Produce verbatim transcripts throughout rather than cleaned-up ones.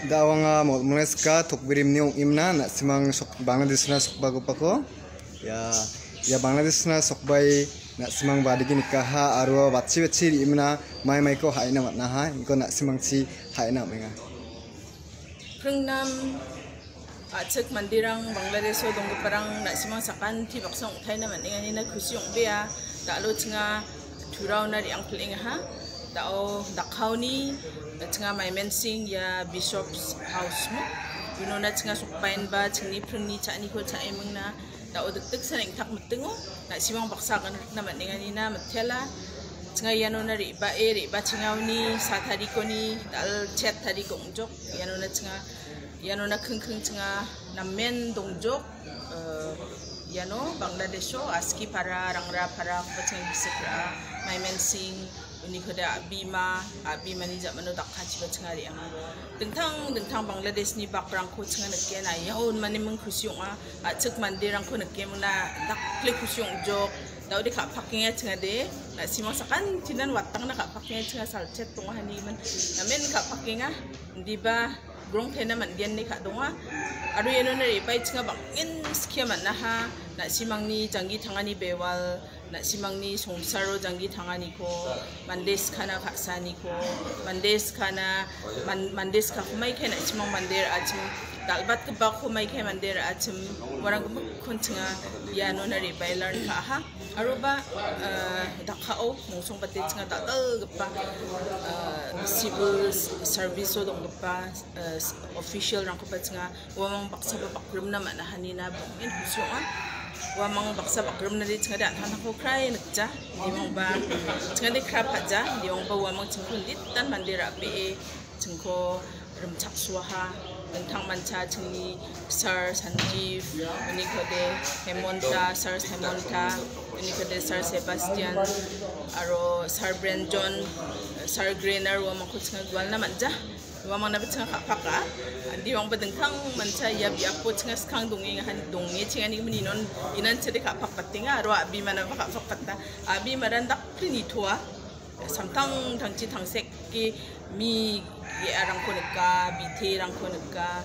Da·o anga mol-, molmoleska tokbirimni ong·imna na·simang sok-, Bangladeshna sokbagipako. Ia, ia Bangladeshna sokbai na·simang badigi nikaha aro batchi batchi re·imna mai maiko ha·ina man·aha. Iko na·simangchi ha·ina am·enga. Pringnam, a·chik manderang Bangladesh-o donggiparang na·simang sakanti baksa ong·taina man·enganina kusi ong·bea. Da·alo chinga Turaona re·angpil·engaha. Da·o Dhakaoni chinga Mymensingh ia Bishop's House mo. Unona chinga sokbaenba chingni pringni cha·aniko cha·emingna. Da·o dikdiksa neng·takmitingo na·simang baksa agan rikna man·enganina mitela. Chinga ianona re·bae re·bachengaoni sa tarikoni dal chet tarik ong·jok. Ianona chinga, ianona khingkhing chinga namen dongjok. Eh, iano Bangladesh-o Askipara, Rangrapara, Kochang Bisikra, Mymensingh, unikode a·bima, a·bimani ja·mano dakkachiba chinga re·anga. Dingtang dingtang Bangladesh-ni bakrangko chinga nike, na·ao unmani ming kusi ong·a. A·chik manderangko nike mingna dakple kusi ong·jok. Da·ode ka·pakenga chingade, na·simang sakantinan watangna ka·pakenga chinga salchet donga hani man. Namen ka·pakenga, indiba grong tena man·gen ine ka·donga. Aro ianona re·bae chinga bang·en skia man·aha. Na·simangni janggi tangani bewal, na·simangni songsaro janggi tanganiko, mande skana ka·saaniko, mande skana, man-, mande skako maikai na·simang mande ra·achim, dal·batgipako maikai mande ra·achim, uarang gimikkon chinga ianona re·bae learn ka·aha. Aroba, eh, Dhaka-o mongsongbate chinga dal·dalgipa, eh, civil service-o donggipa, eh, official-rangkoba chinga uamang baksaba bakrimna man·a hanina bang·en kusi ong·a. Uamang baksa bakrimnade chingade an·tangtangko krai nikja. Debongba chingade kra paja. Debongba uamang chingko inditan mande ra·bee chingko rimchaksoaha. Dingtang mancha chingni Sir Sanjeev, unikode Hemonta, Sir Hemonta, unikode Sir Sebastian, aro Sir Brenjon, Sir Graner uamangko chinga gualna man·ja. Uamangna ba chinga ka·paka. Andi wangba dingtang mancha ia biapo chinga skang dongenga han donge chingani gimin inon inan chede ka·pakbatenga aro a·bimana ba ka·pakbata. A·bimaran dakpli nitoa. Samtang tangchi tangseke mi ge·arangko nika, biterangko nika,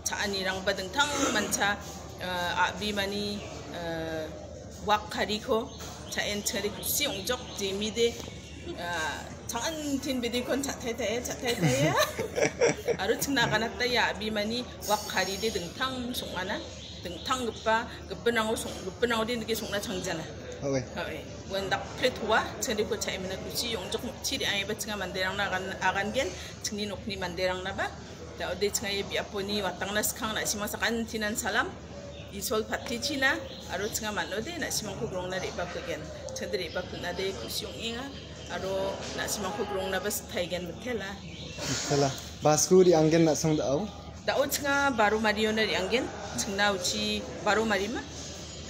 cha·anirangba dingtang mancha, eh, a·bimani, eh, wak kariko cha·en chingari kusi ong·jok jemide, ah, changantin bidikon cha·taitaia, cha·taitaia. Aro chingna aganata ia a·bimani wak karide dingtang song·ana, dingtanggipa, gipinrango song-, gipinrangode nike song·na changjana. Oe. Oe. Uan dakple toa, chingariko cha·emina kusi ong·jok nokchi re·angeba chinga manderangna agan-, agangen, chingni nokni manderangnaba. Da·ode chinga ia biaponi watangna skang na·simang sakantinan salam. Isol patichina, aro chinga man·ode na·simangko grongna re·bakugen. Chingade re·bakunade kusi ong·enga, aro na·simangko grongnaba sitaigen mitela. Mitela. Basku re·anggen na·song da·o? Da·o chinga baro mariona re·anggen. Chingna uchi baro marima?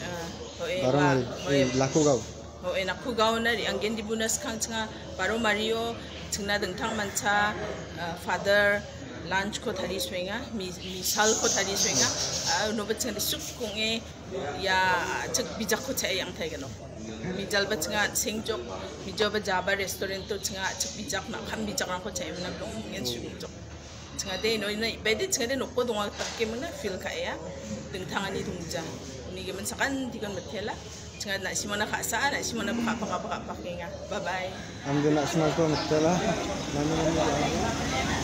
Ah, oe, baro wa-, mari. Oe. Eh, Lakugao. Oe, Nakugaona re·anggen dibuna skang chinga baro mario chingna dingtang mancha, ah, father lunch ko tari suenga, mi-, misal ko tari suenga, ah, unoba chinga disuk kong·e ia chik bijakko cha·e angtaigano. Mijalba chinga sengjok, mijalba jaba restaurant-o chinga chik bijak na kam bijakrangko cha·e mena dong ngen sujok. Chingade ino ina ibaide chingade nokko donga takke mena feel ka·ea. Dingtangani dongja. Uni gimin sakantikon mitela. Chingade na·simona ka·sa, na·simona ka·pa, ka·pa, ka·pa kenga. Bye bye. Amde na·simangko mitela. Nani, nani, nani.